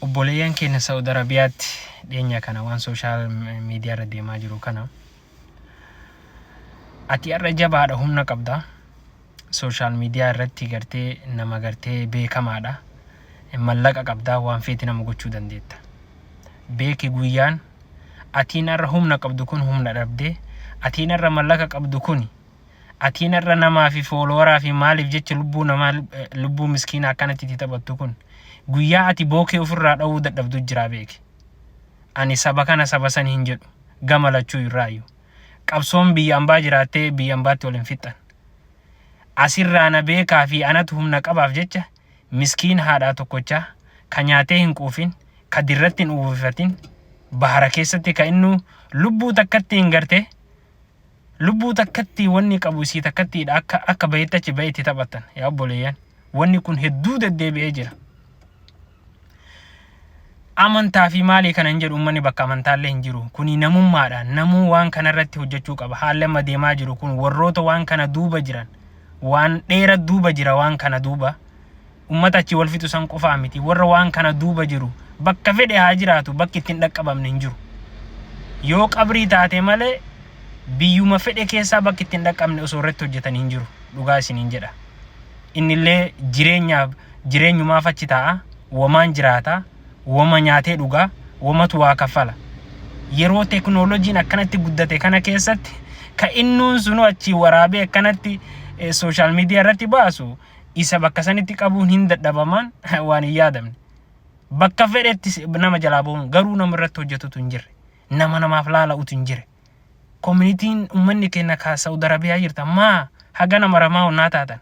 Obboleeyyan keenya Saudi Arabiyaatti dhiyeenya kana waan social media irra deemaa jiru kana, ati har'a jabaadha, humna qabda, social media irratti gartee nama gartee beekamaadha, mallaqa qabda, waan feeti nama gochuu dandeetta. Beeki, guyyaan atiin har'a humna qabdu kun humna dhabdee, atiin har'a mallaqa qabdu kun, atiin har'a namaa fi followeraa fi maaliif jecha lubbuu namaa, lubbuu miskiina akkanatti itti taphattu kun, guyyaa ati bookee ofirraa dha'uu dadhabdu jira, beeki. Ani saba kana saba san hin jedhu, gama lachuu irraayyuu. Qabsoon biyya ambaa jiraattee biyya ambaatti wal hin fixxan. Asirraa na beekaa fi anatu humna qabaaf jecha miskiin haadhaa tokkochaa ka nyaatee hin quufin, ka dirratti hin uwwifatin, bahara keessatti ka innu lubbuu takkatti hin garte, lubbuu takkatti wanni qabu isii takkattiidha, akka bahetti achi bahee itti taphattan. Yaa obboleeyyan, wanni kun hedduu deddeebi'ee jira. Amantaa fi maalii kana hin jedhu, uummanni bakka amantaallee hin jiru. Kuni namummaadha. Namuu waan kana irratti hojjechuu qaba. Haalli amma deemaa jiru kun warroota waan kana duuba jiran, waan dheera duuba jira. Waan kana duuba ummata achi wal fixu san qofaa miti. Warra waan kana duuba jiru bakka fedhe haa jiraatu, bakki ittiin dhaqqabamne hin jiru. Yoo qabrii taate malee biyyuma fedhe keessaa bakki ittiin dhaqqabne osoo irratti hojjetan hin jiru. Dhugaa isiniin jedha. Innillee jireenyaaf jireenyumaaf achi taa'a, womaan jiraata, woma nyaatee dhugaa, womatu waa kaffala. Yeroo teknooloojiin akkanatti guddate kana keessatti ka innuun sunu achii waraabee akkanatti social media irratti baasu, isa bakka sanitti qabuun hin dadhabamaan waan hin yaadamne. Bakka fedhetti nama jalaa bahuun garuu nama irratti hojjetutu hin jirre. Nama namaaf laala'utu hin jirre. Communityn uummanni keenya ka Saudi Arabiyaa jirta maa haga nama ramaa onnaa taatan.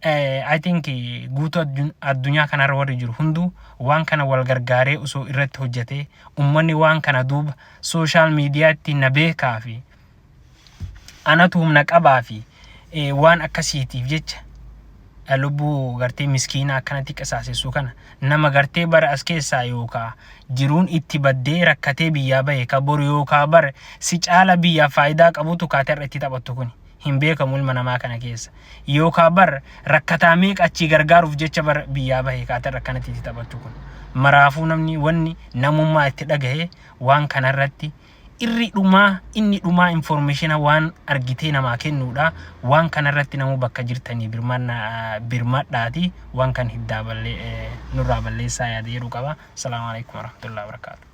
I think guutuu addunyaa kanarra warri jiru hunduu waan kana wal gargaaree osoo irratti hojjetee, uummanni waan kana duuba social mediatti na beekaa fi anatu humna qabaa fi waan akkasiitiif jecha lubbuu gartee miskiinaa akkanatti qisaasessu kana, nama gartee bara as keessaa yookaa jiruun itti baddee rakkatee biyyaa bahe, ka boru yookaa bara si caala biyyaaf faayidaa qabutu kaatee irra itti taphattu kuni hin beekamu. Ilma namaa kana keessa yookaa bar rakkataa meeqa achii gargaaruuf jecha bara biyyaa bahe kaatee irra akkanatti itti taphattu kun. Maraafuu namni wanni namummaa itti dhagahe waan kanarratti irri dhumaa inni dhumaa information waan argitee namaa kennuudha. Waan kanarratti namuu bakka jirtanii birmadhaati waan kan hiddaa nurraa balleessaa yaada jedhu qaba. Asalaamu alaikum warahmatullahi wabarakaatu.